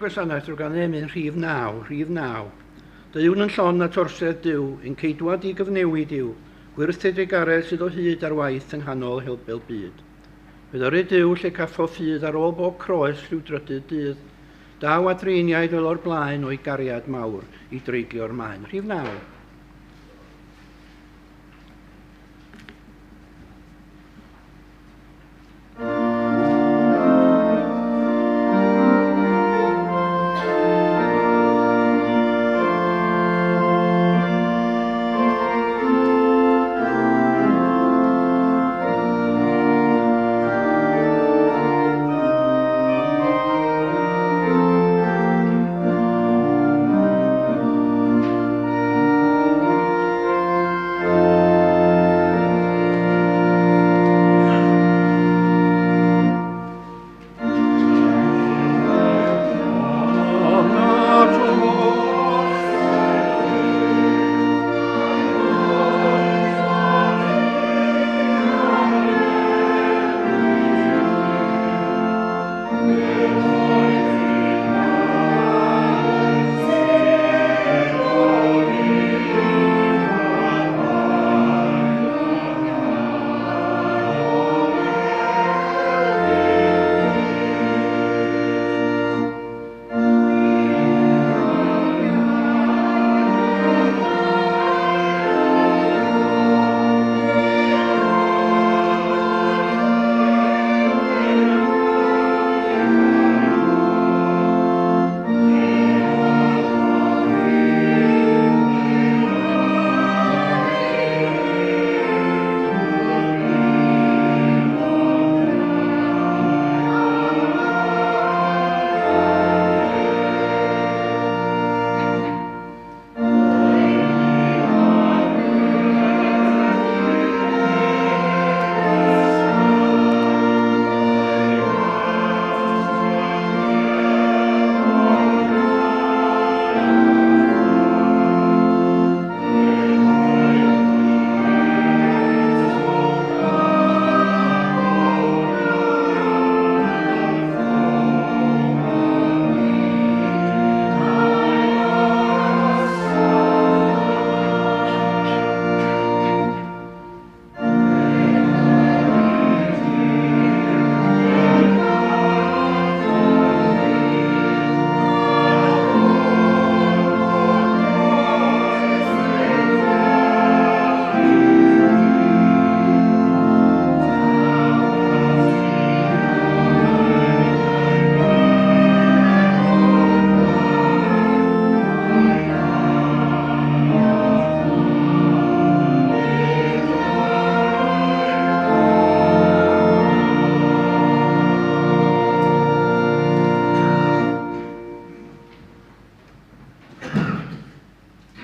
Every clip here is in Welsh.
gwasanaeth drwy ganu emyn rhif 9, rhif 9. Deuwn yn llon at orsedd Duw, ein ceidwad di gyfnewid yw, gwyrth ei drugaredd sydd o hyd ar waith yng nghanol helbul byd. Fe ddyry Duw lle caffo ffydd ar ôl bob croes rhyw drydydd dydd. Daw adreiniaid fel o'r blaen o'i gariad mawr i dreiglio'r maen. Rhif 9.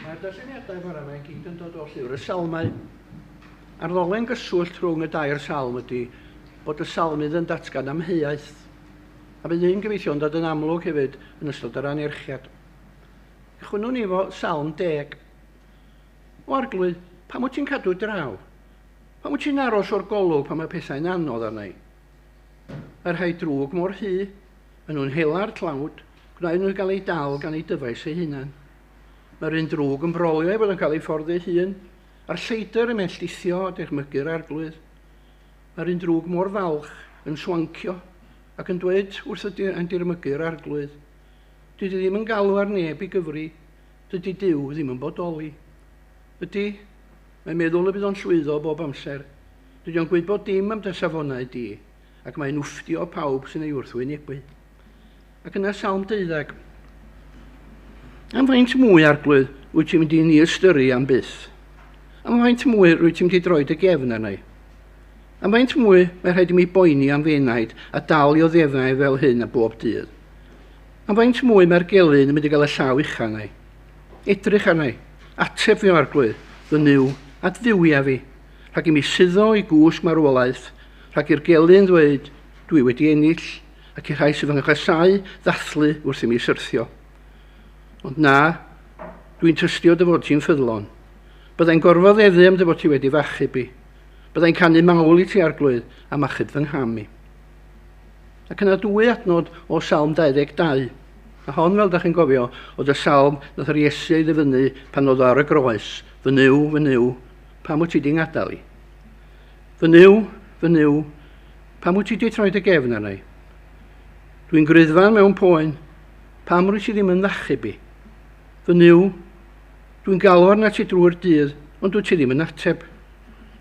Mae'r darlleniadau bore yma i gyd yn dod o Llyfr y Salmau. A'r ddolen gyswllt rhwng y dair salm ydy bod y salmydd yn datgan amheuaeth. A bydd un gobeithio yn dod yn amlwg hefyd yn ystod yr anerchiad. Cychwynnwn ni efo Salm 10. O Arglwydd, pam wyt ti'n cadw draw? Pam wyt ti'n aros o'r golwg pan mae pethau'n anodd arna i? Mae'r rhai drwg mor hy, maen nhw'n hela'r tlawd, gwnaed nhw gael eu dal gan eu dyfais eu hunan. Mae'r un drwg yn brolio ei fod yn cael ei ffordd ei hun, a'r lleidr yn melltithio a dirmygu'r Arglwydd. Mae'r un drwg mor falch yn swancio ac yn dweud wrth y yn dirmygu'r Arglwydd, Dydy ddim yn galw ar neb i gyfri, dydy Duw ddim yn bodoli. Ydy, mae'n meddwl y bydd o'n llwyddo bob amser. Dydy o'n gwybod dim am dy safonau di, ac mae'n wfftio pawb sy'n ei wrthwynebu. Ac yna Salm 12. Am faint mwy, Arglwydd, wyt ti'n mynd i ni ystyru am byth? Am faint mwy rwyt ti'n mynd i droi dy gefn arna i? Am faint mwy mae rhaid i mi boeni am fy enaid a dal i oddefau fel hyn a bob dydd? Am faint mwy mae'r gelyn yn mynd i gael y llaw ucha arna i? Edrych arna i, ateb fi o Arglwydd, fy Nuw, adfywia fi, rhag i mi suddo i gwsg marwolaeth, rhag i'r gelyn ddweud, dwi wedi ennill, ac i'r rhai sydd fy nghasáu ddathlu wrth i mi syrthio. Ond na, dwi'n tystio dy fod ti'n ffyddlon. Byddai'n gorfoleddu am dy fod ti wedi f'achub i. Byddai'n canu mawl i ti, Arglwydd, am achub fy ngham i. Ac yna dwy adnod o Salm 22. A hon, fel da chi'n gofio, oedd y salm nath yr Iesu ei ddyfynnu pan oedd ar y groes. Fy Nuw, fy Nuw, pam wyt ti di'n gadael i? Fy Nuw, fy Nuw, pam wyt ti di troi dy gefn arna i? Dwi'n gryddfan mewn poen, pam rwyt ti ddim yn ddachub i? Fy Nuw, dwi'n galw arna ti drwy'r dydd, ond dwyt ti ddim yn ateb.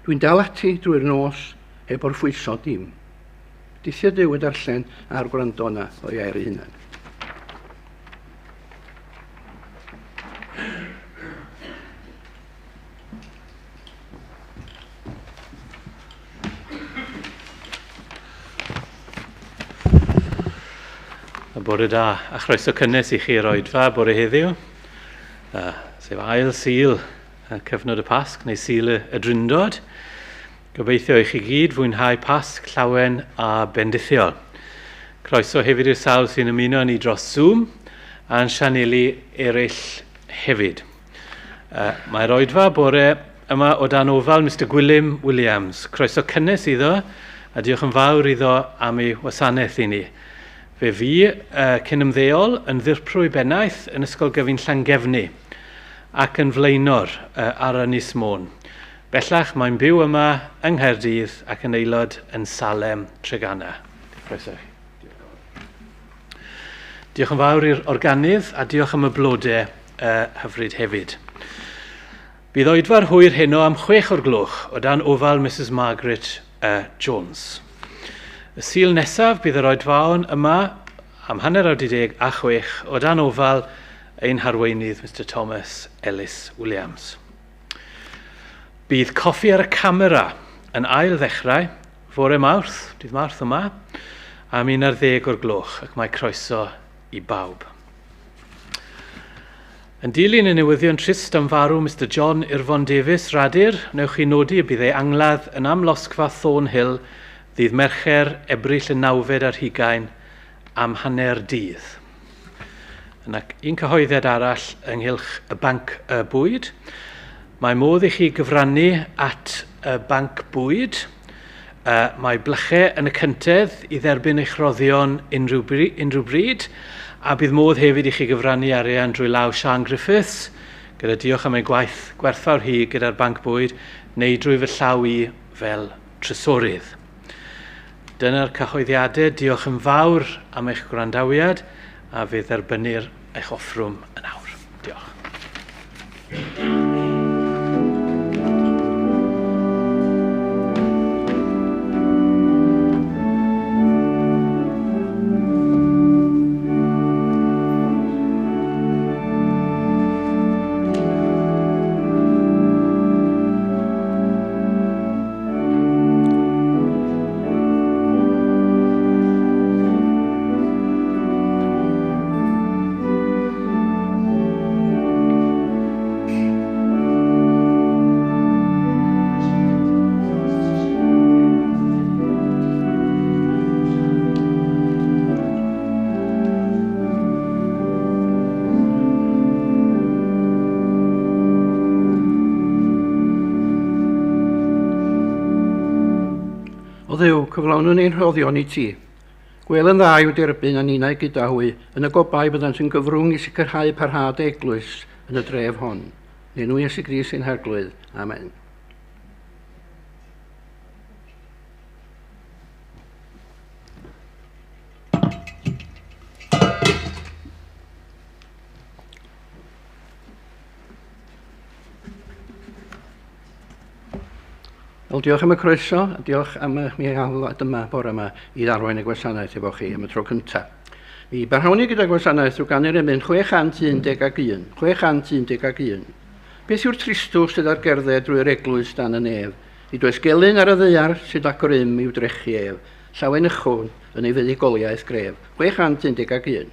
Dwi'n dal ati drwy'r nos, heb orffwyso dim. Dithio Duw y darllen a'r gwrando yna o'i air ei hunan. A bore da, a chroeso cynnes i chi i'r oedfa bore heddiw, sef ail Sul cyfnod y Pasg, neu Sul y Drindod. Gobeithio i chi gyd fwynhau Pasg llawen a bendithiol. Croeso hefyd i'r sawl sy'n ymuno ni dros Zoom a'n sianeli eraill hefyd. Mae'r oedfa bore yma o dan ofal Mister Gwilym Williams. Croeso cynnes iddo a diolch yn fawr iddo am ei wasanaeth i ni. Fe fu cyn ymddeol yn ddirprwy bennaeth yn Ysgol Gyfun Llangefni ac yn flaenor ar Ynys Môn. Bellach mae'n byw yma yng Nghaerdydd ac yn aelod yn Salem, Treganna. Croeso i chi. Diolch yn fawr i'r organydd a diolch am y blodau hyfryd hefyd. Bydd oedfa'r hwyr heno am 6 o'r gloch o dan ofal Mrs Margaret Jones. Y Sul nesaf bydd yr oedfaon yma am 6:30 o dan ofal ein harweinydd Mr Thomas Ellis Williams. Bydd Coffi ar y Camera yn ail ddechrau fore Mawrth, dydd Mawrth yma, am 11 o'r gloch ac mae croeso i bawb. Yn dilyn y newyddion trist am farw Mister John Irfon Davies, Radur, wnewch chi nodi y bydd ei angladd yn amlosgfa Thornhill ddydd Mercher, Ebrill y nawfed ar hugain, am hanner dydd. Yna un cyhoeddiad arall ynghylch y banc y bwyd. Mae modd i chi gyfrannu at y banc bwyd. Mae blychau yn y cyntedd i dderbyn eich rhoddion unrhyw, unrhyw bryd, a bydd modd hefyd i chi gyfrannu arian drwy law Siân Griffiths, gyda diolch am ei gwaith gwerthfawr hi gyda'r banc bwyd, neu drwy fy llaw i fel trysorydd. Dyna'r cyhoeddiadau. Diolch yn fawr am eich gwrandawiad a fe dderbynnir eich offrwm yn awr. Diolch. O Dduw, cyflawnwn ein rhoddion i ti. Gwel yn dda i'w derbyn a ninnau gyda hwy, yn y gobaith byddant yn gyfrwng i sicrhau parhad eglwys yn y dref hon. Yn enw Iesu Grist ein Harglwydd. Amen. Wel, diolch am y croeso, a diolch am y mi alwad yma bore yma i ddarwain y gwasanaeth efo chi am y tro cyntaf. Mi barhawn ni gyda gwasanaeth drwy ganu'r emyn 611, 611. Beth yw'r tristwch sydd ar gerdded drwy'r eglwys dan y nef? Nid oes gelyn ar y ddaear sydd â grym i'w drechu ef. Llawenychwn yn ei fuddugoliaeth gref. 611.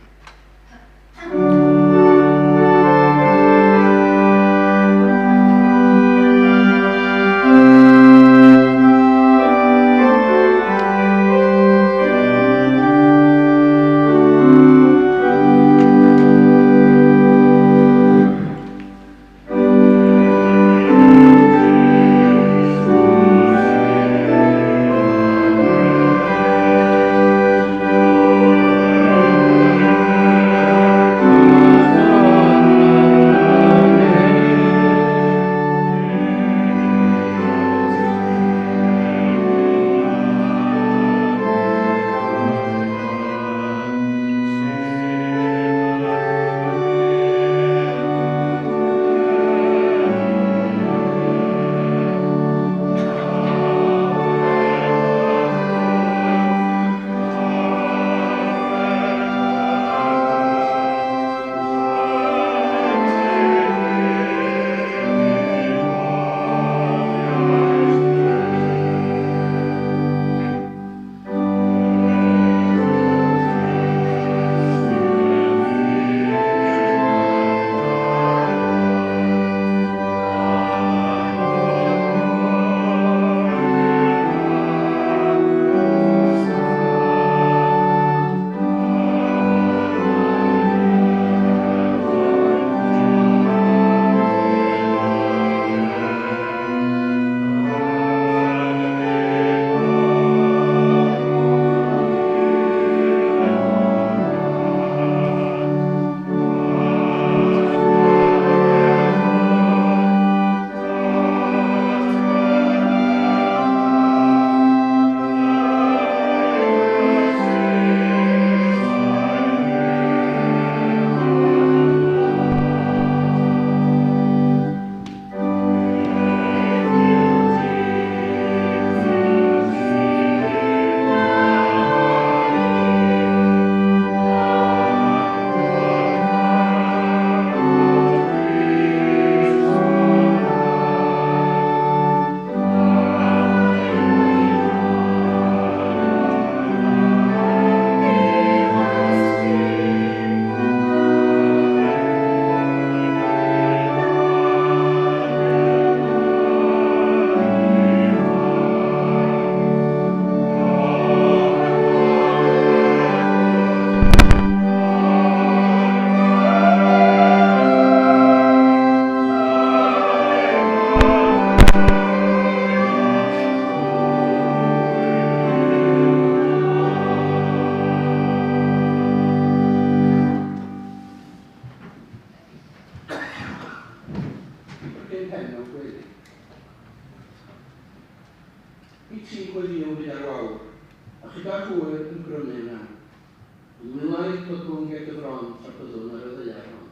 I ti gweddïwn gyda'r wawr, a chyda'r hwyr yn grymu yna. Yn wylaidd plygwn ger dy fron tra byddwn ar y ddaear hon.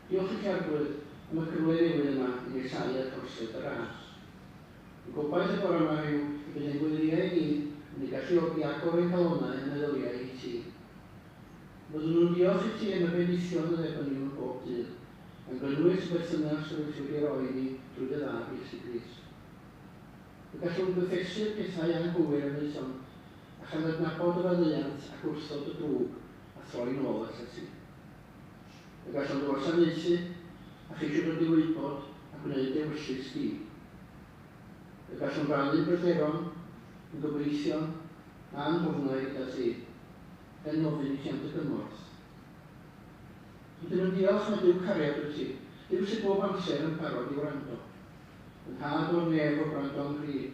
Diolch i ti Arglwydd am y cyfle newydd yma i nesáu at orsedd dy ras. Y gobaith y bore yma yw y bydd ein gweddïau ni yn ein galluogi agor ein calonnau a'n meddyliau i ti. Byddwn nhw'n diolch i ti am y bendithion a dderbyniwn bob dydd, gan gynnwys y berthynas yr wyt wedi roi i ni drwy dy Fab Iesu Grist. Y gallwn gyffesu'r pethau anghywir a wnaethom, a chan adnabod y faddeuant ac wrthod y drwg a throi'n ôl atat ti. Y gallwn dy wasanaethu a cheisio dod i wybod a gwneud d'ewyllys di. Y gallwn rannu bryderon, yn gobeithion, a'n hofnau gyda thi, gan ofyn i ti am dy gymorth. Rydym yn diolch mai Duw cariad wyt ti, Duw sydd bob amser yn barod i wrando. Fy nhad o'r nef o gwrando am nghri,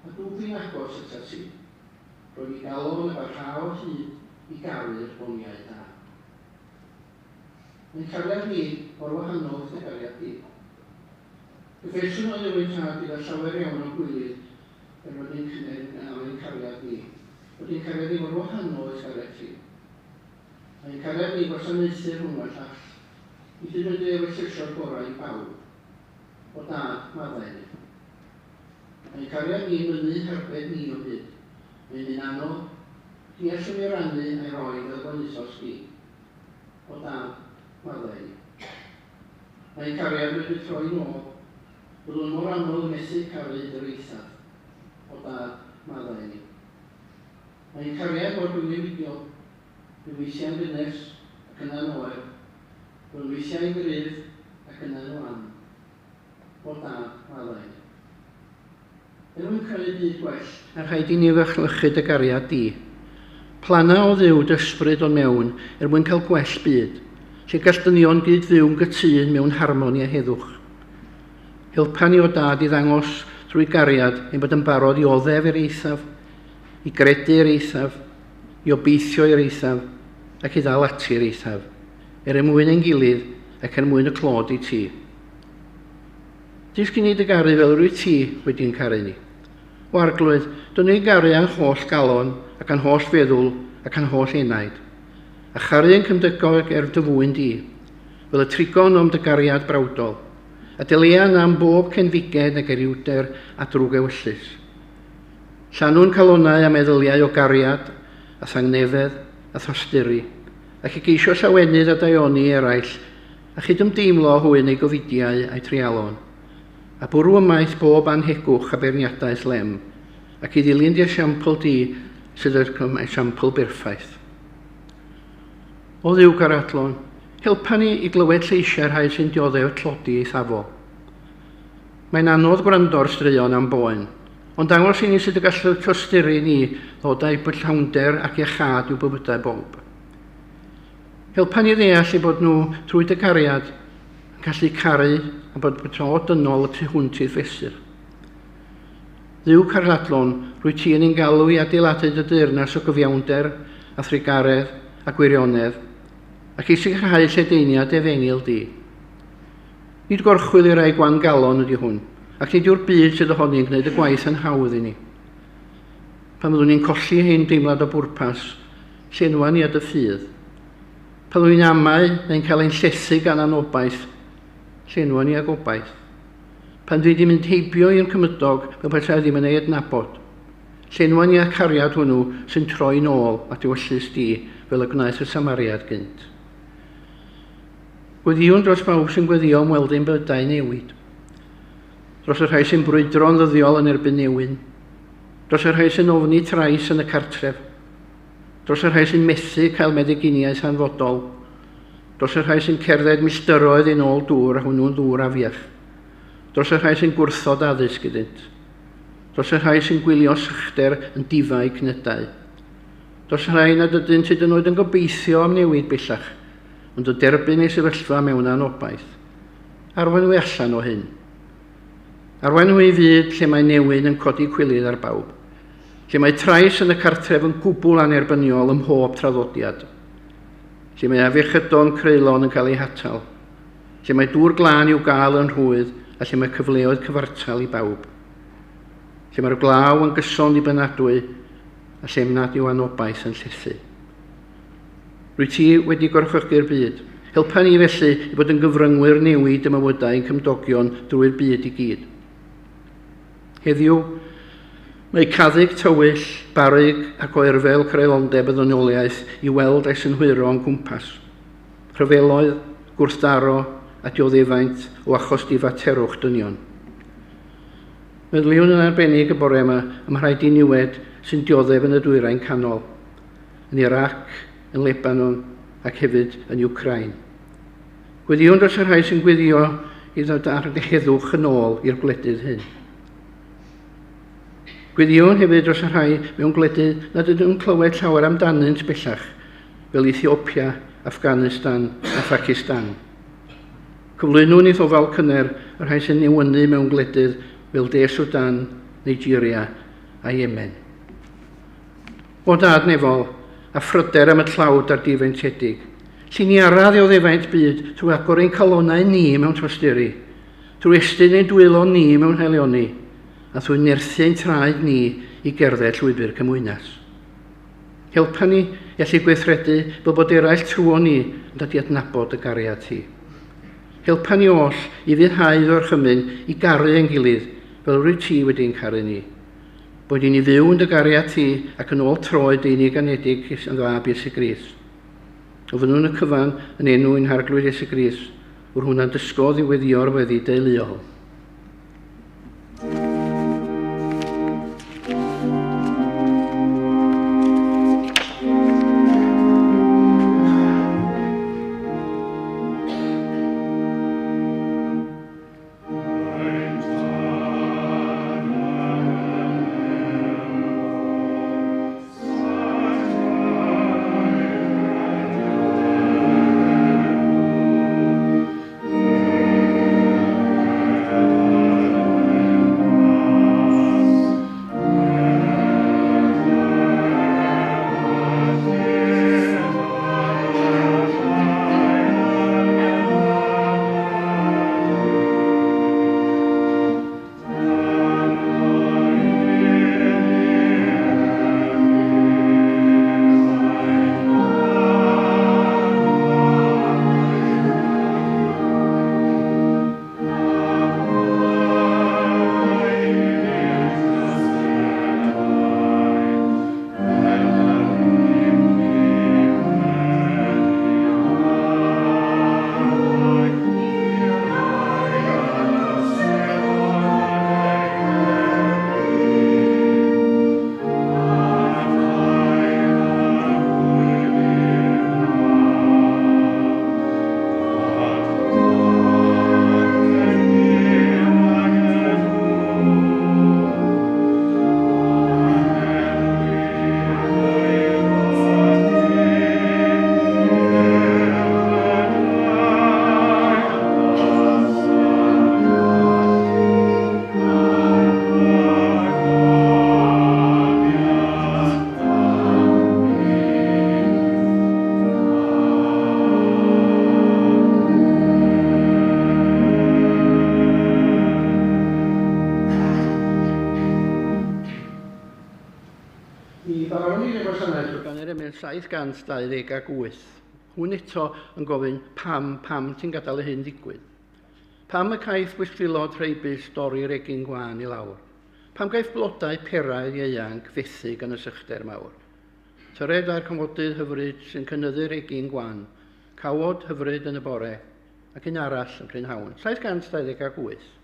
a dwg fi'n agos atat ti. Rhoi mi galon a barha o hyd i garu'r boniau da. Mae'n cariad ni mor wahanol wrth dy gariad di. Cyffeswn o Dduw ein Tad gyda llawer iawn o gwilydd er fod ein cynefin am ein cariad ni, fod ein cariad ni mor wahanol i'th gariad ti. Mae'n cariad ni gwasanaethu rhwng a'r llall, i hyd yn oed ewyllysio'r gorau i bawb. O Dad, maddau ni. Mae'n cariad ni'n mynnu herbed ni o hyd. Mae'n un anodd. Ni allwn ei rannu a'i roi fel gwanaethos di. O Dad, maddau ni. Mae'n cariad wedi troi nôl. Byddwn mor aml yn methu caru yr eithaf. O Dad, maddau ni. Mae'n cariad mor gyfnewidiol. Bydd weithiau'n gynnes ac yna'n oer. Byddwn weithiau'n gryf ac yna'n wan. O Dad, maddau ni. Er mwyn creu byd gwell, mae'n rhaid i ni ddychmygu dy gariad di. Plana o Dduw dy ysbryd o'n mewn er mwyn cael gwell byd, lle gall dynion gyd fyw'n gytûn mewn harmoni a heddwch. Helpa ni o Dad i ddangos drwy gariad ein bod yn barod i oddef i'r eithaf, i gredu i'r eithaf, i obeithio i'r eithaf, ac i ddal ati i'r eithaf, er mwyn ein gilydd ac er mwyn y clod i ti. Dysg i ni dy garu fel yr wyt ti wedi'n caru ni. O Arglwydd, dwn ni'n garu â'n holl galon ac â'n holl feddwl ac â'n holl enaid, a charu ein cymdygog er dy fwyn di, fel y trigon o'm dy gariad brawdol, a delean am bob cenfiged ag eriwder a drwg ewyllys. Llanw'n calonnau a meddyliau o gariad a thangnefedd a thosturi, ac i geisio llawenydd a daioni eraill, a chydymdeimlo â hwy yn eu gofidiau a'u treialon, a bwrw ymaith bob annhegwch a beirniadaeth lem, ac i ddilyn dy esiampl di sydd yr esiampl berffaith. O Dduw garadlon, helpa ni i glywed lleisiau'r rhai sy'n dioddef tlodi eithafol. Mae'n anodd gwrando ar straeon am boen, ond dangos i ni sut y gall y tosturi ni ddod â'i bwyllawnder ac iachâd i'w bywydau bob. Helpa ni ddeall eu bod nhw, trwy dy gariad, yn gallu caru a bod bwtod dynol y tu hwnt i'r fesur. Dduw caradlon, rwy ti yn ein galw i adeiladu dy deyrnas o gyfiawnder a thrugaredd a gwirionedd, ac i sicrhau lledaeniad efengyl di. Nid gorchwyl i rai gwan galon ydy hwn, ac nid yw'r byd sydd ohoni yn gwneud y gwaith yn hawdd i ni. Pan fyddwn ni'n colli ein deimlad o bwrpas, llenwa ni â dy ffydd. Pan fyddwn ni'n amau neu'n cael ein llethu gan anobaith, llenwa ni â gobaith. Pan dwi wedi mynd heibio i'r cymydog fel petai ddim yn ei adnabod, llenwa ni â'r cariad hwnnw sy'n troi'n ôl at ewyllys di fel y gwnaeth y Samariad gynt. Gweddïwn dros bawb sy'n gweddio am weld ein bywydau newid. Dros y rhai sy'n brwydro'n ddyddiol yn erbyn newyn. Dros y rhai sy'n ofni trais yn y cartref. Dros y rhai sy'n methu cael meddyginiaeth hanfodol. Dros y rhai sy'n cerdded milltiroedd i nôl dŵr a hwnnw'n ddŵr afiach. Dros y rhai sy'n gwrthod addysg iddynt. Dros y rhai sy'n gwylio sychder yn difau cnydau. Dros y rhai nad ydynt hyd yn oed yn gobeithio am newid bellach ond yn derbyn ei sefyllfa mewn anobaith. Arwain nhw allan o hyn. Arwain nhw i fyd lle mae newyn yn codi cwilydd ar bawb, lle mae trais yn y cartref yn gwbl anerbyniol ym mhob traddodiad, lle mae afiechydon creulon yn cael eu hatal, lle mae dŵr glân i'w gael yn rhwydd a lle mae cyfleoedd cyfartal i bawb. lle mae'r glaw yn gyson ddibynadwy a lle nad yw anobaith yn llethu. Rwyt ti wedi gorchfygu'r byd. Helpa ni felly i fod yn gyfryngwyr newid y mywydau ein cymdogion drwy'r byd i gyd. Heddiw, mae caddug tywyll, barug ac oerfel creulondeb y ddynoliaeth i weld a'i synhwyro o'n cwmpas. Rhyfeloedd, gwrthdaro a dioddefaint o achos difaterwch dynion. Meddyliwn yn arbennig y bore yma am rhai diniwed sy'n dioddef yn y dwyrain canol, yn Iraq, yn Lebanon ac hefyd yn Ukraine. Gweddïwn dros y rhai sy'n gweddio i ddod â'r heddwch yn ôl i'r gwledydd hyn. Gweddïwn hefyd dros y rhai mewn gwledydd nad ydyn nhw'n clywed llawer amdanynt bellach, fel Ethiopia, Afghanistan a Phakistan. Cyflwynwn i'th ofal cynner y rhai sy'n newynu mewn gwledydd fel De Sudan, Nigeria a Yemen. O dad nefol, a phryder am y tlawd a'r difreintiedig. Lliniara ddioddefaint byd trwy agor ein calonnau ni mewn tosturi, trwy estyn ein dwylo ni mewn haelioni, a thrwy nerthu ein traed ni i gerdded llwybr cymwynas. Helpa ni i allu gweithredu fel bod eraill trwy ni yn dod i adnabod y gariad ti. Helpa ni oll i fyddhau orchymyn i garu ein gilydd fel rwyt ti wedi'n caru ni. Boed i ni fyw yn dy gariad ti ac yn ôl troed dy unig anedig yn fab Iesu Grist. Ofynnwn y cyfan yn enw ein Harglwydd Iesu Grist, wr hwnna'n dysgodd i weddïo'r weddi deuluol. Mi barwn i'r gwasanaeth drwy ganu'r emyn 728. Hwn eto yn gofyn pam, pam ti'n gadael y hyn ddigwydd? Pam y caiff bwystfilod rheibus dorri'r egin gwân i lawr? Pam gaiff blodau perau ieuanc fethu gan y sychder mawr? Tyred a'r cymodydd hyfryd sy'n cynyddu'r egin gwan, cawod hyfryd yn y bore, ac un arall yn prynhawn. 728.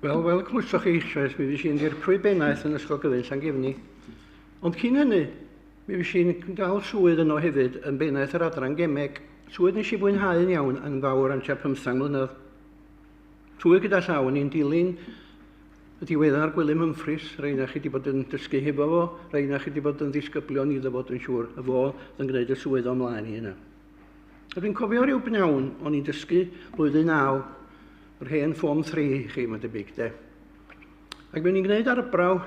Wel, fel clywsoch chi eisoes, mi fues i'n ddirprwy bennaeth yn Ysgol Gyfun Llangefni. Ond cyn hynny, mi fues i'n dal swydd yno hefyd yn bennaeth yr adran gemeg. Swydd nes i fwynhau'n iawn yn fawr am tua 15 mlynedd. Swydd gyda llaw, o'n i'n dilyn y diweddar Gwilym Humphreys, rhai na chi wedi bod yn dysgu hefo fo, rhai na chi wedi bod yn ddisgyblion iddo fod yn siŵr, y fo yn gwneud y swydd o mlaen i hynna. A dwi'n cofio rhyw bnawn, o'n i'n dysgu blwyddyn 9, yr hen Form 3 i chi, mae'n debyg, de. Ac mi o'n i'n gwneud arbraw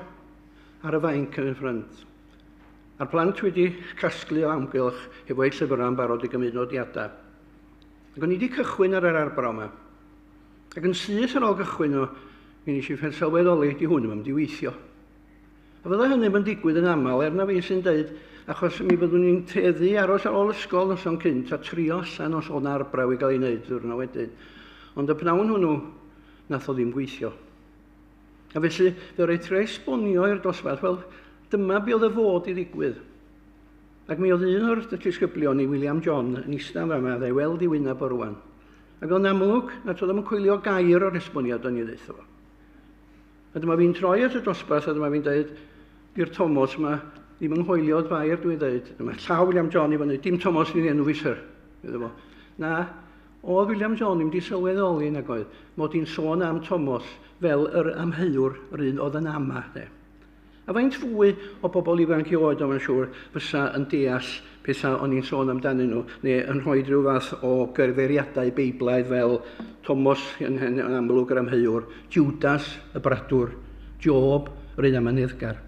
ar y fainc yn y ffrynt. A'r plant wedi casglu o amgylch hefo eu llyfrau yn barod i gymryd nodiadau. Ac o'n i wedi cychwyn ar yr arbraw yma. Ac yn syth ar ôl gychwyn o, mi nes i sylweddoli, di hwn yn mynd i weithio. A fydda hynny yn digwydd yn aml, er na fi sy'n deud, achos mi fyddwn ni'n tueddu aros ar ôl ysgol noson cynt a trio allan os o'na arbraw i gael ei wneud ddiwrnod wedyn. Ond y pnawn hwnnw, nath o ddim gweithio. A felly, fe roi trio esbonio i'r dosbarth, wel, dyma be oedd y fod i ddigwydd. Ac mi oedd un o'r disgyblion i William John yn eistedd fama, dde weld i wyneb o rwan. Ac o'n amlwg, nad oedd o'n coelio gair o'r esboniad o'n i ddeutho fo. A dyma fi'n troi at y dosbarth a dyma fi'n dweud, di'r Thomas yma ddim yng nghoeliodd fair dwi'n dweud. Dyma llaw William John i fyny, dim Thomas ni'n enw fi syr. Iddo fo. Na, oedd William John ddim wedi sylweddoli nag oedd, mod i'n sôn am Thomas fel yr amheuwr, yr un oedd yn ama. De. A faint fwy o bobl ifanc i oed o'n siŵr fysa yn deall pethau o'n i'n sôn amdanyn nhw, neu yn rhoi rhyw fath o gyfeiriadau beiblaidd fel Thomas yn, yn, yn amlwg yr amheuwr, Judas y bradwr, Job yr un amyneddgar.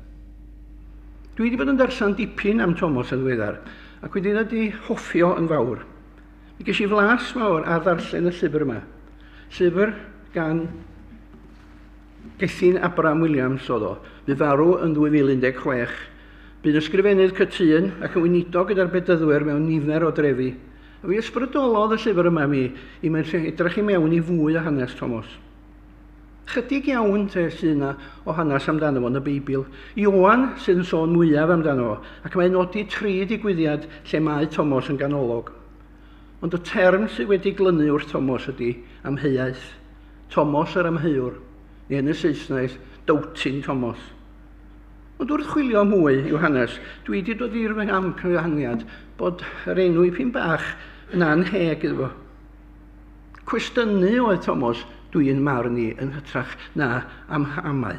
Dwi wedi bod yn darllen dipyn am Thomas yn ddiweddar, ac wedi ddod i hoffio yn fawr. Mi ges i flas mawr ar ddarllen y llyfr yma. Llyfr gan Gethin Abram Williams oedd o. Bu farw yn 2016. Bu'n ysgrifennydd cytûn ac yn weinidog gyda'r Bedyddwyr mewn nifer o drefi. A fi ysbrydolodd y llyfr yma mi i edrych i mewn i fwy o hanes Thomas. Chydig iawn te sydd yna o hanes amdano fo yn y Beibl. Ioan sydd yn sôn mwyaf amdano fo, ac mae'n nodi tri digwyddiad lle mae Thomas yn ganolog. Ond y term sydd wedi glynu wrth Thomas ydy amheuaeth. Thomas yr amheuwr, neu yn y Saesneg, Doubting Thomas. Ond wrth chwilio mwy i'w hanes, dwi wedi dod i'r amcaniad bod yr enw i pyn bach yn anheg iddo fo. Cwestiynu oedd Thomas, dwi'n marn i, yn hytrach na am amau.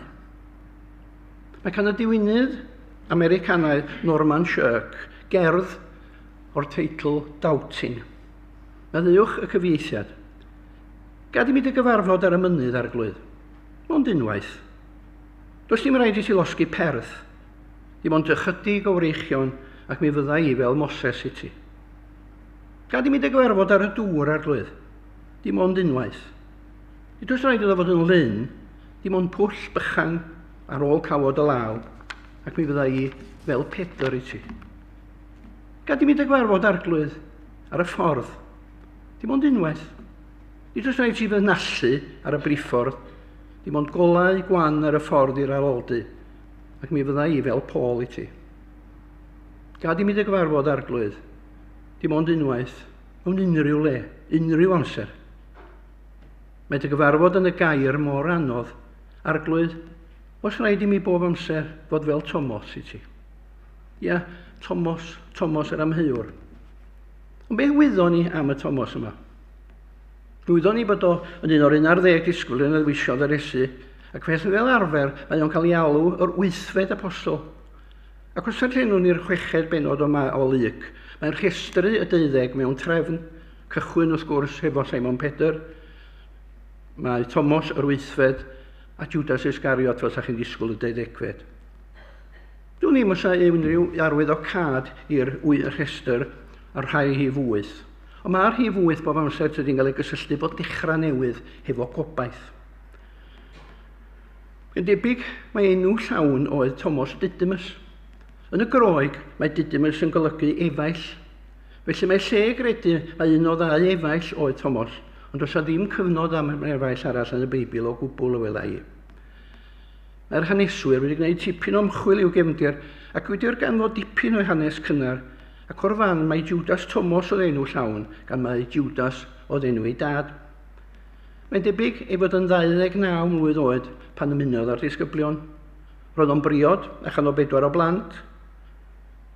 Mae gan y diwinydd Americanaidd Norman Shirk gerdd o'r teitl Doubting. Maddeuwch y cyfieithiad. Gad i mi dy gyfarfod ar y mynydd, arglwydd. Mond unwaith. Does dim rhaid i ti losgi perth. Dim ond ychydig o wreichion ac mi fydda i fel Moses i ti. Gad i mi dy gyfarfod ar y dŵr, arglwydd. Dim ond unwaith. Nid oes rhaid iddo fod yn lyn, dim ond pwll bychan ar ôl cawod y law, ac mi fydda i fel Pedr i ti. Gad i mi dy gyfarfod, arglwydd, ar y ffordd. Dim ond unwaith. Nid oes rhaid ti fy nallu ar y briffordd, dim ond golau gwan ar y ffordd i'r aroldy, ac mi fydda i fel Paul i ti. Gad i mi dy gyfarfod, arglwydd, dim ond unwaith, mewn unrhyw le, unrhyw amser. Mae dy gyfarfod yn y gair mor anodd. Arglwydd, oes rhaid i mi bob amser fod fel Thomas i ti? Ia, Thomas, Thomas yr amheuwr. Ond beth wyddon ni am y Thomas yma? Wyddon ni bod o yn un o'r 11 disgwyl yn ddewisiodd yr Iesu, ac felly fel arfer mae o'n cael ei alw yr wythfed apostol. Ac os darllenwn ni'r chweched benod o, ma, o Luc, mae'n rhestru y deuddeg mewn trefn, cychwyn wrth gwrs hefo Simon Pedr, mae Thomas yr wythfed a Judas Iscariot fel sa chi'n disgwyl y deuddegfed. Dwn i'm os oes unrhyw arwyddocâd i'r rhestr a'r rhai rhif wyth. Ond mae'r rhif wyth bob amser tydi'n cael ei gysylltu bod dechrau newydd hefo gobaith. Yn debyg, mae enw llawn oedd Thomas Didymus. Yn y Groeg, mae Didymus yn golygu efaill. Felly mae lle gredu mae un o ddau efaill oedd Thomas, ond does ddim cyfnod am efaill arall yn y Beibl o gwbl y wela i. Mae'r haneswyr wedi gwneud tipyn o ymchwil i'w gefndir ac wedi darganfod dipyn o'i hanes cynnar, ac o'r fan mae Judas Thomas oedd enw llawn, gan mai Judas oedd enw ei dad. Mae'n debyg ei fod yn 29 mlwydd oed pan ymunodd â'r disgyblion. Roedd o'n briod a chanddo bedwar o blant.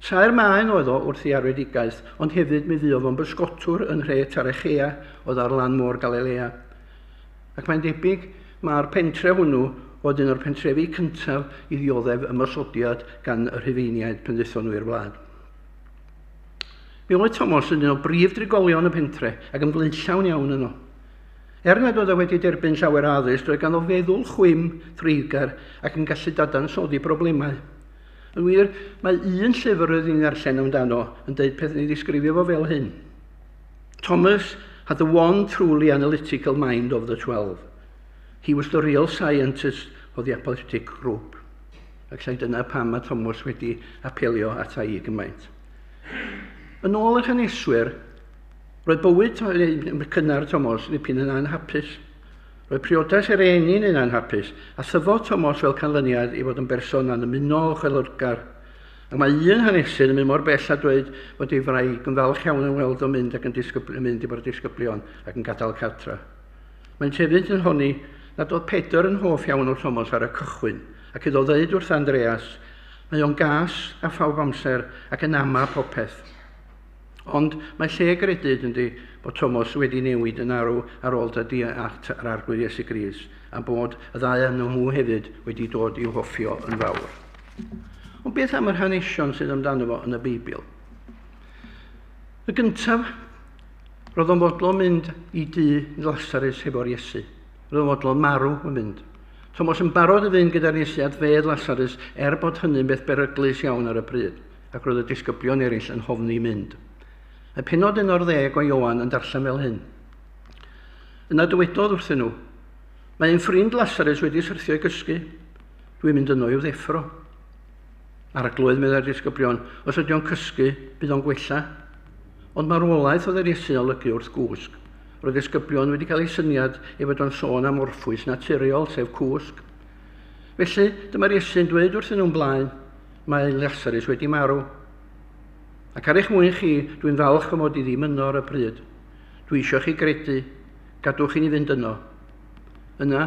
Saer maen oedd o wrth ei arwedigaeth, ond hefyd mi fuodd o'n bysgotwr yn nhre Tarechea oedd ar lan môr Galilea. Ac mae'n debyg mae'r pentre hwnnw oedd un o'r pentrefi cyntaf i ddioddef ymosodiad gan y Rhufeiniaid pan ddaethon nhw i'r wlad. Mi oedd Thomas yn un o brif drigolion y pentre ac yn flaenllawn iawn yno. Er nad oedd o wedi derbyn llawer o addysg, roedd ganddo feddwl chwim, threiddgar ac yn gallu dadansoddi broblemau. Yn wir, mae un llyfr roedd ni'n ddarllen amdano yn dweud peth yn ei ddisgrifio fo fel hyn. Thomas had the one truly analytical mind of the 12. He was the real scientist of the apologetic group. Ac llai dyna pam mae Thomas wedi apelio ata i gymaint. Yn ôl yr haneswyr, roedd bywyd cynnar Thomas ddipyn yn anhapus. Roedd priodas Irene yn anhapus, a thyfodd Thomas fel canlyniad i fod yn berson annymunol, chwiloggar. Ac mae un hanesydd yn mynd mor bell a dweud fod ei wraig yn falch iawn yn weld o'n mynd ac yn mynd i bod disgyblion ac yn gadael cartra. Mae'n hefyd yn honni nad oedd Pedr yn hoff iawn o Thomas ar y cychwyn, ac iddo ddeud wrth Andreas, mae o'n gas a phawb amser ac yn ama popeth. Ond mae lle gredyd yndi bod Thomas wedi newid yn arw ar ôl dod at yr Arglwydd Iesu Grist a bod y ddau yn nhw hefyd wedi dod i'w hoffio yn fawr. Ond beth am yr hanesion sydd amdano fo yn y Beibl? Y gyntaf, roedd o'n fodlon mynd i dŷ Lazarus hefo'r Iesu. Roedd o'n fodlon marw yn mynd. Thomas yn barod i fynd gyda'r Iesu at fedd Lazarus er bod hynny'n beth beryglus iawn ar y pryd, ac roedd y disgyblion eraill yn hofni mynd. Mae pennod 11 o Ioan yn darllen fel hyn. Yna dywedodd wrthyn nhw, mae ein ffrind Lazarus wedi syrthio i gysgu. Dwi'n mynd yno i'w ddeffro. Arglwydd, meddai'r disgyblion, os ydy o'n cysgu, bydd o'n gwella. Ond marwolaeth oedd yr Iesu'n olygu wrth gwsg. Roedd disgyblion wedi cael ei syniad ei fod o'n sôn am orffwys naturiol, sef cwsg. Felly, dyma'r Iesu'n dweud wrthyn nhw'n blaen, mae Lazarus wedi marw. Ac ar eich mwyn chi, dwi'n falch fy mod i ddim yno ar y pryd. Dwi eisiau chi gredu, gadwch i ni fynd yno. Yna,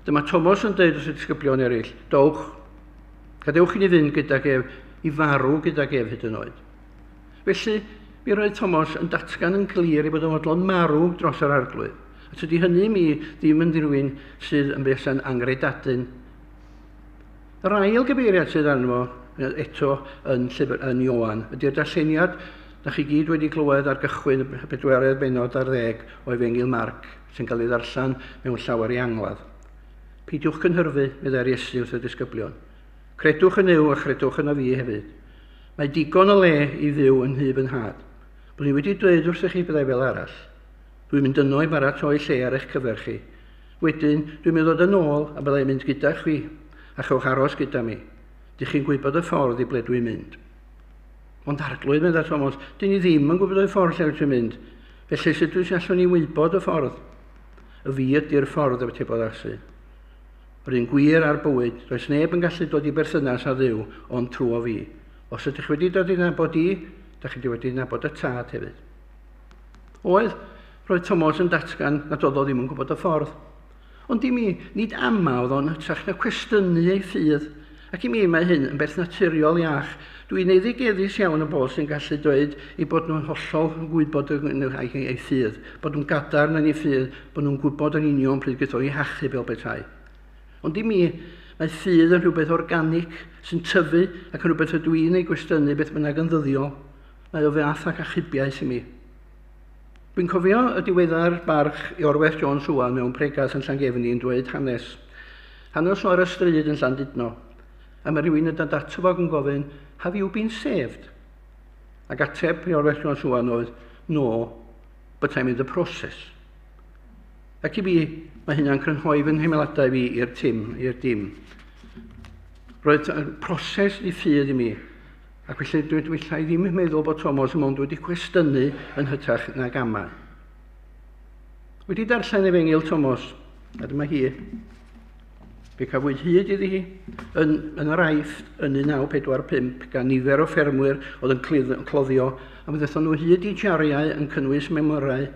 dyma Thomas yn dweud wrth y disgyblion eraill, dowch, gadewch i ni fynd gydag ef, i farw gydag ef hyd yn oed. Felly, mi roedd Thomas yn datgan yn glir ei bod yn fodlon marw dros yr Arglwydd. A tydi hynny mi ddim yn rhywun sydd yn buasa'n angredadun. Yr ail gyfeiriad sydd arno fo eto yn llyfr yn Ioan ydy'r darlleniad da chi gyd wedi clywed ar gychwyn y bedwaredd bennod ar ddeg o Efengyl Marc sy'n cael ei ddarllen mewn llawer i angladd. Peidiwch cynhyrfu, meddai'r Iesu wrth y disgyblion. Credwch yn Nuw a chredwch yno fi hefyd. Mae digon o le i fyw yn nhŷ fy nhad. Byddwn i wedi dweud wrthych chi byddai fel arall. Dwi'n mynd yno i baratoi lle ar eich cyfer chi. Wedyn, dwi'n mynd ddod yn ôl a byddai'n mynd gyda chwi, a chewch aros gyda mi. Dych chi'n gwybod y ffordd i ble dwi'n mynd. Ond Arglwydd, meddai Thomas, dyn ni ddim yn gwybod y ffordd lle wyt ti'n mynd. Felly sut wyt allwn ni wybod y ffordd? Y fi ydy'r ffordd, atebodd Iesu. Yr un gwir a'r bywyd, does neb yn gallu dod i berthynas â Dduw ond trwy fi. Os ydych wedi dod i nabod i, da chi wedi nabod y tad hefyd. Oedd, roedd Thomas yn datgan nad oedd o ddim yn gwybod y ffordd. Ond i mi, nid ama oedd o'n hytrach na cwestiynu ei ffydd. Ac i mi mae hyn yn beth naturiol iach. Dwi'n eiddigeddus iawn y bobl sy'n gallu dweud eu bod nhw'n hollol gwybod eu ffydd, bod nhw'n gadarn yn eu ffydd, bod nhw'n gwybod yn union pryd gaethon eu hachub fel petai. Ond i mi, mae ffydd yn rhywbeth organic sy'n tyfu ac yn rhywbeth ydw i'n ei gwestiynu beth bynnag yn ddyddiol. Mae o fath ac achubiaeth i mi. Dwi'n cofio y diweddar barch Iorwerth Jones Owen mewn pregath yn Llangefni yn dweud hanes. Hanes o ar y stryd yn Llandudno. A mae rhywun yn dod ato fo ac yn gofyn, have you been saved? Ac ateb Iorwerth Jones Owen oedd, no, but I'm in the process. Ac i fi, mae hynna'n crynhoi fy nheimladau fi i'r tim, i'r dim. Roedd proses i ffydd i mi. Ac felly dwi llai ddim yn meddwl bod Thomas mond wedi cwestiynu yn hytrach nag ama. Wedi darllen Efengyl Thomas, a dyma hi. Fe cafwyd hyd iddi hi yn yr Aifft yn 1945 gan nifer o ffermwyr oedd yn cloddio, a fe ddethon nhw hyd i jariau yn cynnwys memorau.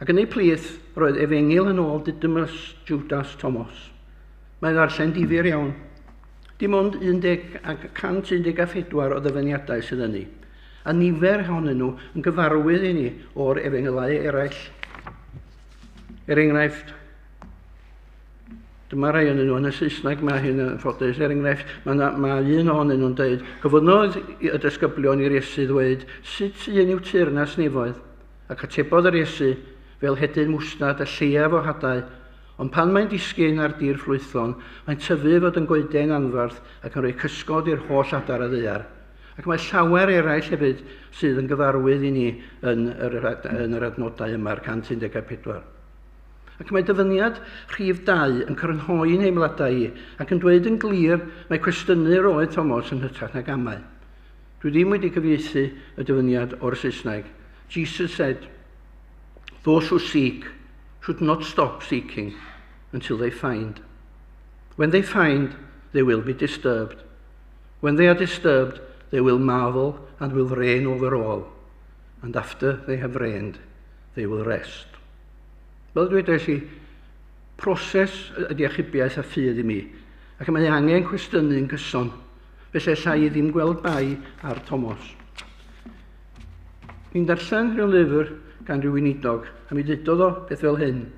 Ac yn eu plith roedd Efengyl yn ôl Didymus Judas Thomas. Mae'n ddarllen difyr iawn. Dim ond 114 o ddyfyniadau sydd yni, a nifer ohonyn nhw yn gyfarwydd i ni o'r efengylau eraill. Er enghraifft, dyma rai ohonyn nhw yn y Saesneg, mae hyn yn ffodus. Er enghraifft, mae un ohonyn nhw'n dweud, gofynnodd y disgyblion i'r Iesu ddweud, sut un yw teyrnas nefoedd? Ac atebodd yr Iesu, fel hedyn mwstad y lleiaf o hadau, ond pan mae'n disgyn ar dir ffrwythlon, mae'n tyfu fod yn goeden anferth ac yn rhoi cysgod i'r holl adar y ddaear. Ac mae llawer eraill hefyd sydd yn gyfarwydd i ni yn yr adnodau yma, ar 114. Ac mae dyfyniad rhif 2 yn crynhoi nheimladau i ac yn dweud yn glir mae cwestiynu roedd Thomas yn hytrach nag amau. Dwi ddim wedi cyfieithu y dyfyniad o'r Saesneg. Jesus said, "Those who seek should not stop seeking until they find. When they find, they will be disturbed. When they are disturbed, they will marvel and will reign over all. And after they have reigned, they will rest." Fel dwedais i, proses ydy achubiaeth a ffydd i mi, ac mae angen cwestiynu'n gyson, felly allai i ddim gweld bai ar Thomas. Ni'n darllen rhyw lyfr gan rhyw weinidog, a mi ddudodd o beth fel hyn.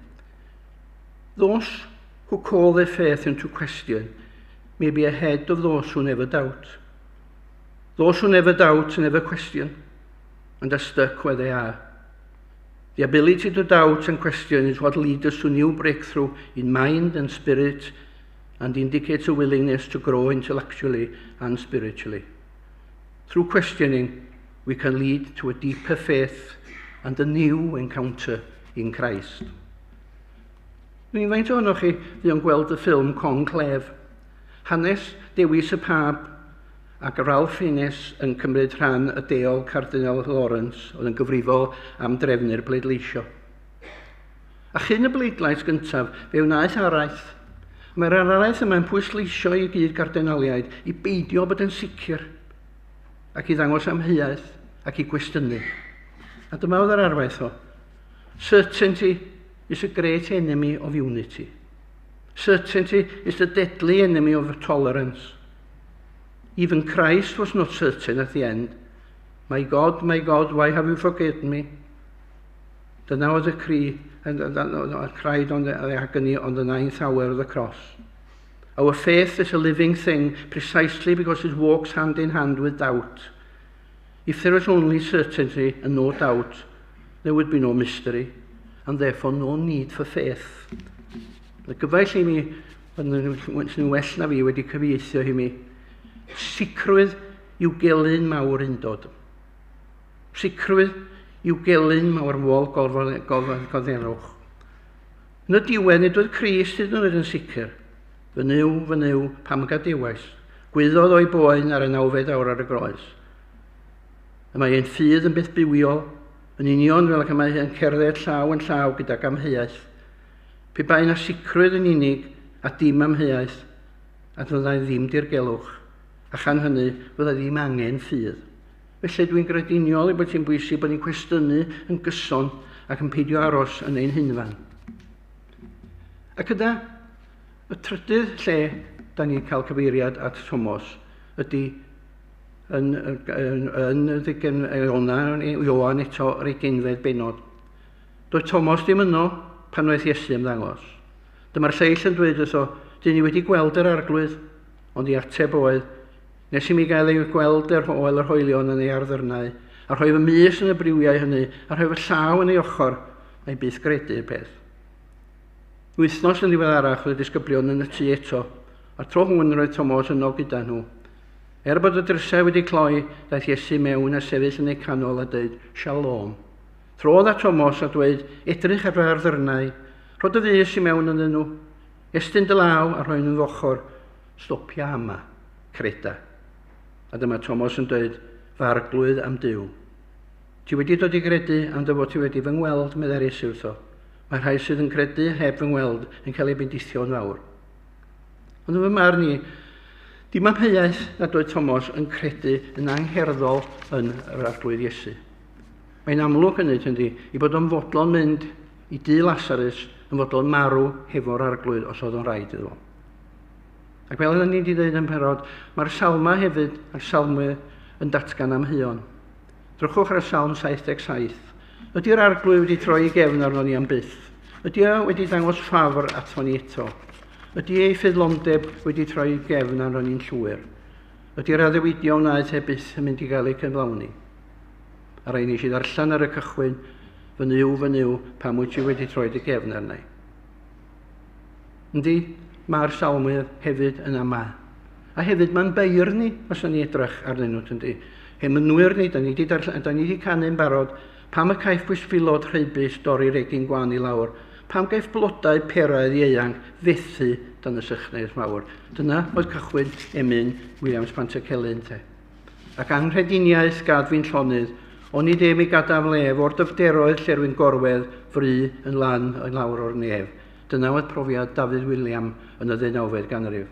"Those who call their faith into question may be ahead of those who never doubt. Those who never doubt never question and are stuck where they are. The ability to doubt and question is what leads us to new breakthrough in mind and spirit and indicates a willingness to grow intellectually and spiritually. Through questioning, we can lead to a deeper faith and a new encounter in Christ." Dwi'n faint ohonoch chi fu'n gweld y ffilm Conclave? Hanes dewis y Pab ac Ralph Fiennes yn cymryd rhan y deol Cardinal Lawrence oedd yn gyfrifol am drefnu'r bleidleisio. A chyn y bleidlais gyntaf, fe wnaeth araith. Mae'r araith yma'n pwysleisio i gyd gardinaliaid i beidio bod yn sicr ac i ddangos amheuaeth ac i gwestiynu. A dyma oedd yr araith o. "Certainty is a great enemy of unity. Certainty is the deadly enemy of tolerance. Even Christ was not certain at the end. 'My God, my God, why have you forgotten me?' Dyna oedd y cri, and cried on the agony on the ninth hour of the cross. Our faith is a living thing precisely because it walks hand in hand with doubt. If there is only certainty and no doubt, there would be no mystery, and therefore no need for faith." Y gyfaill i mi, sy'n well na fi wedi cyfieithio i mi, sicrwydd yw gelyn mawr undod. Sicrwydd yw gelyn mawr mol goddefgarwch. Yn y diwedd, nid oedd Crist hyd yn oed yn sicr. Fy Nuw, fy Nuw, pam gadewais? Gwaeddodd o'i boen ar y nawfed awr ar y groes. Y mae ein ffydd yn beth bywiol, yn union fel ac y mae yn cerdded llaw yn llaw gydag amheuaeth. Pe bai na sicrwydd yn unig a dim amheuaeth, a fyddai ddim dirgelwch, a chan hynny fyddai ddim angen ffydd. Felly dwi'n grediniol i bod hi'n bwysig bod ni'n cwestiynu yn gyson ac yn peidio aros yn ein hunfan. Ac yna, y trydydd lle da ni'n cael cyfeiriad at Thomas ydy yn Ioan eto yr 20fed bennod. Doedd Thomas ddim yno pan wnaeth Iesu ymddangos. Dyma'r lleill yn dweud wrtho, "Dyn ni wedi gweld yr Arglwydd," ond ei ateb oedd, "Nes i mi gael ei gweld yr hoel yr hoelion yn ei arddyrnau, a rhoi fy mys yn y briwiau hynny, a rhoi fy llaw yn ei ochr, na i byth gredu'r peth." Wythnos yn ddiweddarach oedd y disgyblion yn y tŷ eto, a'r tro hwn roedd Thomas yno gyda nhw. Er bod y drysau wedi cloi, daeth Iesu mewn a sefyll yn eu canol a dweud, "Shalom." Trodd at Thomas a dweud, "Edrych ar fy arddyrnau, rho dy fys i mewn ynddyn nhw, estyn dy law a rhoi nhw'n f'ochr, stopia ama, creda." A dyma Thomas yn dweud, "Fy Arglwydd a'm Duw." "Ti wedi dod i gredu am dy fod ti wedi fy ngweld," meddai'r Iesu wrtho. "Mae rhai sydd yn credu heb fy ngweld yn cael eu bendithio'n fawr." Ond yn fy marn i, dim amheuaeth nad oedd Thomas yn credu yn angherddol yn yr Arglwydd Iesu. Mae'n amlwg hynny, tydi, i bod o'n fodlon mynd i dŷ Lasarus yn fodlon marw hefo'r arglwydd os oedd o'n rhaid iddo fo. Ac fel yna ni wedi dweud yn perod, mae'r salma hefyd, a'r salmwyr, yn datgan amheuon. Drychwch ar y salm 77. Ydy'r arglwydd wedi troi ei gefn arno ni am byth? Ydy o wedi dangos ffafr ato ni eto? Ydy ei ffyddlondeb wedi troi ei gefn arno ni'n llwyr? Ydy'r addewidion wnaeth e byth yn mynd i gael eu cyflawni? A rai nes i ddarllen ar y cychwyn, fy Nuw, fy Nuw, pam wyt ti wedi troi dy gefn arna i? Yndi, mae'r salmwyr hefyd yn amau. A hefyd mae'n beir ni, os yna ni edrych arnyn nhw, tyndi. Hemynwyr ni, da ni wedi darllen, da ni wedi canu'n barod, pam y caiff bwystfilod rheibus dorri'r egin gwan i lawr, pam gaiff blodau peraidd ieuanc fethu dan y sychnedd mawr. Dyna oedd cychwyn emyn Williams Pantycelyn, te. Ac anghrediniaeth gad fi'n llonydd, onid e mi gadaf lef o'r dyfderoedd lle rwy'n gorwedd fry yn lan yn lawr o'r nef. Dyna oedd profiad Dafydd William yn y ddeunawfed ganrif.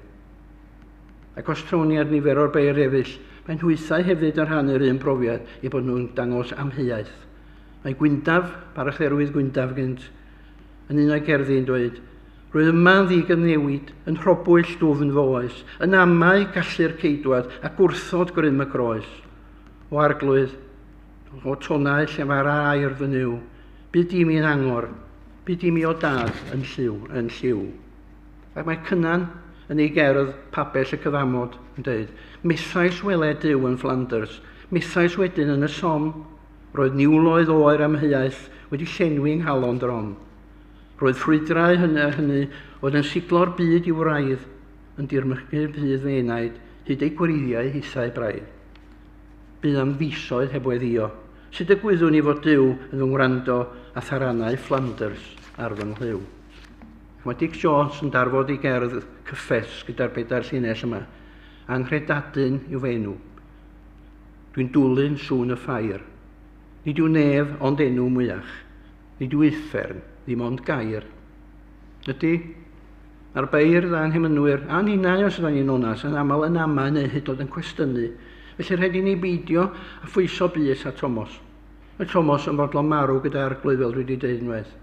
Ac os trown ni ar nifer o'r beirdd eraill, mae nhwythau hefyd yn rhannu'r un profiad eu bod nhw'n dangos amheuaeth. Mae Gwyndaf, Barachdderwydd Gwyndaf gynt, yn un o'i gerddi yn dweud, Rwyf yma yn ddigyfnewid, yn rhobwyll dwfn fy oes, yn amau gallu'r ceidwad a gwrthod grym y groes. O arglwydd, o tonnau lle mae'r air fy Nuw, byd i mi yn angor, byd i mi o dad yn lliw, yn lliw. Ac mae Cynan yn ei gerdd Pabell y Cyfamod yn dweud, Methais weled Duw yn Flanders, methais wedyn yn y Somme, roedd niwloedd oer amheuaeth wedi llenwi nghalon drom. Roedd ffrwydrau hynny, hynny oedd yn siglo'r byd i'w wraidd, yn dirmygu'r byd fy enaid, hyd ei gwreiddiau hithau braidd. Bu am fisoedd heb weddio. Sut y gwyddwn i fod Duw yn fy ngwrando a tharanau Flanders ar fy nghlyw? Mae Dic Jones yn darfod ei gerdd cyffes gyda'r bedair llinell yma. Anghredadun yw fy enw. Dwi'n dwlyn sŵn y ffair. Nid yw nef ond enw mwyach. Nid yw uffern ddim ond gair. Ydy, mae'r beirdd a'n hemynwyr, a'n ninnau os ydyn ni'n onas, yn aml yn amau neu hyd yn oed yn cwestiynu. Felly rhaid i ni beidio a phwyso bys at Tomos. Mae Tomos yn fodlon marw gyda arglwydd fel dwi wedi dweud unwaith.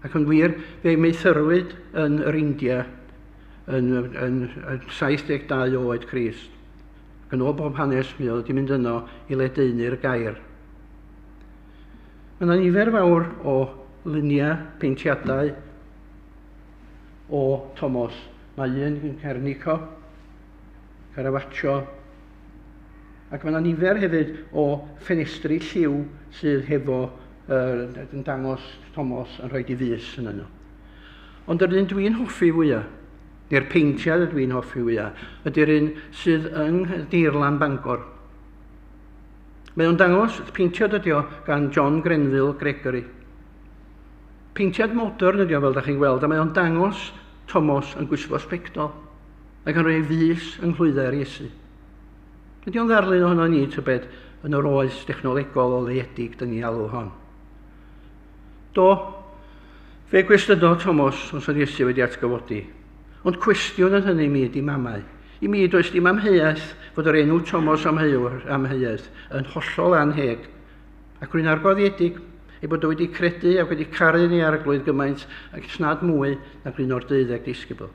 Ac yn wir, fe meithyrwyd yn yr India yn, yn, yn 72 oed Crist. Ac yn ôl bob hanes, mi oedd wedi mynd yno i ledaenu'r gair. Mae yna nifer fawr o luniau, peintiadau o Tomos. Mae un yn Cernico, Caravaggio, ac mae yna nifer hefyd o ffenestri lliw sydd hefo yn dangos Tomos yn rhoi ei fys yn yno. Ond yr un dwi'n hoffi fwyaf, neu'r peintiad ydw i'n hoffi fwyaf, ydy'r un sydd yng Nghadeirlan Bangor. Mae o'n dangos, peintiad ydy o gan John Grenville Gregory. Peintiad modern ydy o, fel da chi'n gweld, a mae o'n dangos Tomos yn gwisgo sbectol ac yn rhoi ei fys yng nghlwyddau'r Iesu. Ydy o'n ddarlun ohono ni, tybed, yn yr oes dechnolegol oleuedig dyn ni alw hon. Do, fe gwestiynodd Tomos os oedd Iesu wedi atgyfodi. Ond cwestiwn yn hynny mi ydy mamau. I mi does dim amheuaeth fod yr enw Tomos amheuwr, amheuaeth yn hollol anheg. Ac rwy'n argofiedig ei bod o wedi credu ac wedi caru ni arglwydd gymaint ac snad mwy nag un o'r deuddeg disgybl.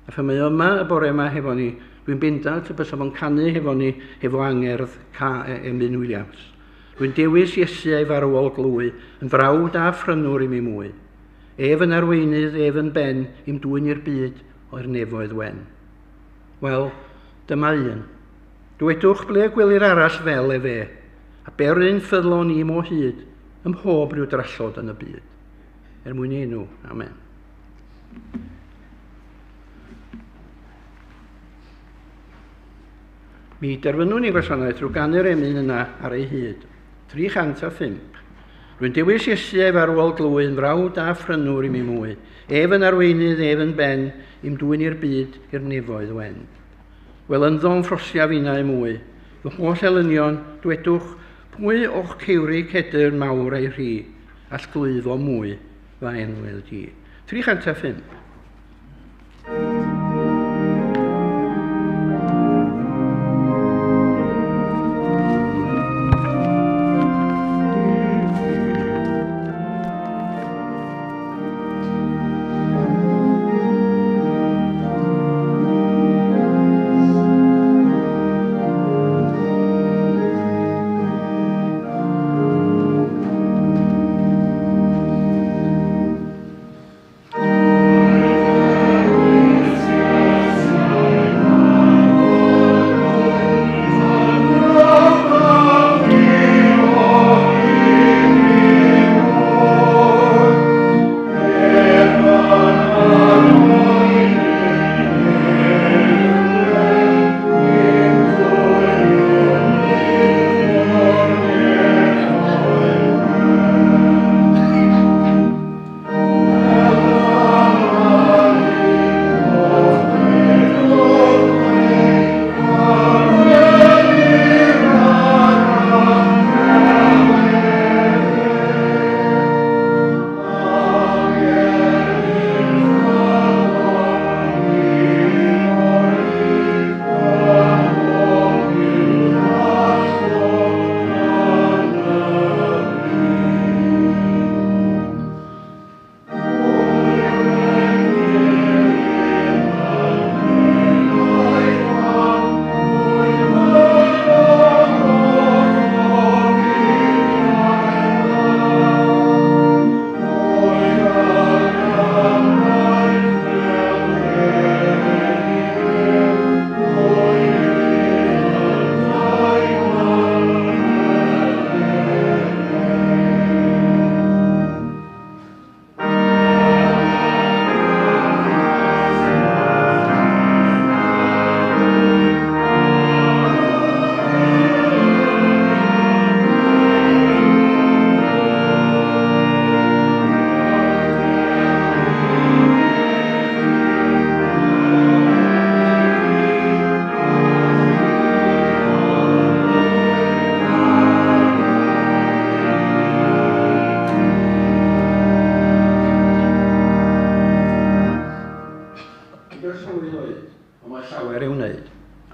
A phan mae o yma y bore yma hefo ni, dwi'n bendant y bysa fo'n canu hefo ni hefo angerdd Ca Emyn Williams. Rwy'n dewis Iesu a'i farwol glwy yn frawd a phrynwr i mi mwy. Ef yn arweinydd, ef yn ben, i'm dwyn i'r byd o'r nefoedd wen. Wel, dyma un. Dwedwch ble gwelir arall fel efe, a beryn ffyddlon i'm o hyd, ym mhob rhyw drallod yn y byd. Er mwyn ei enw. Amen. Mi derfynwn ni gwasanaeth drwy ganu'r emyn yna ar ei hyd. 305. Rwy'n dewis Iesu a'i farwol glwy'n frawd a phrynwr i mi mwy. Ef yn arweinydd, ef yn ben, i'm dwyn i'r byd, i'r nefoedd wen. Wel ynddo'n ffrosiaf innau mwy. Fy holl elynion, dwedwch, pwy o'ch cewri cedyrn mawr ei rhi, all glwyfo mwy fy enwel di. 305.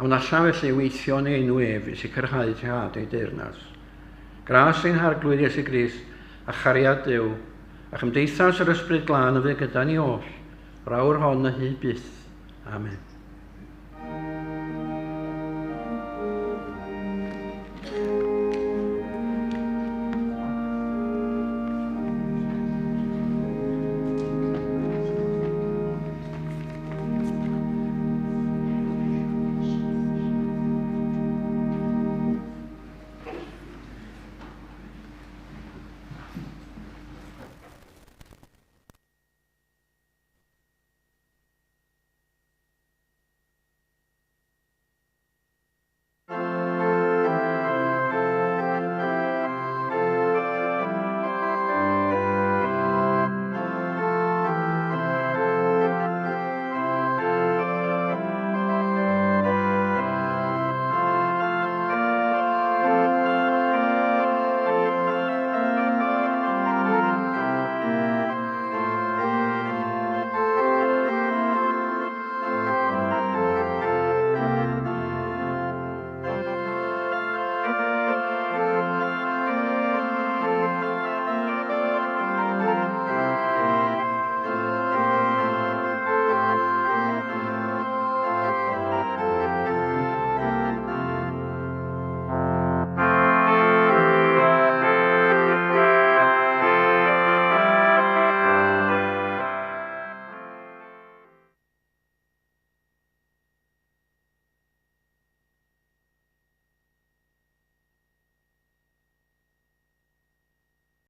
Awn allan felly weithio yn ei enw ef i sicrhau tihad ei deyrnas. Gras ein Harglwydd Iesu Grist a chariad Duw, a chymdeithas yr Ysbryd Glân y fydd gyda ni oll, yr awr hon a hyd byth. Amen.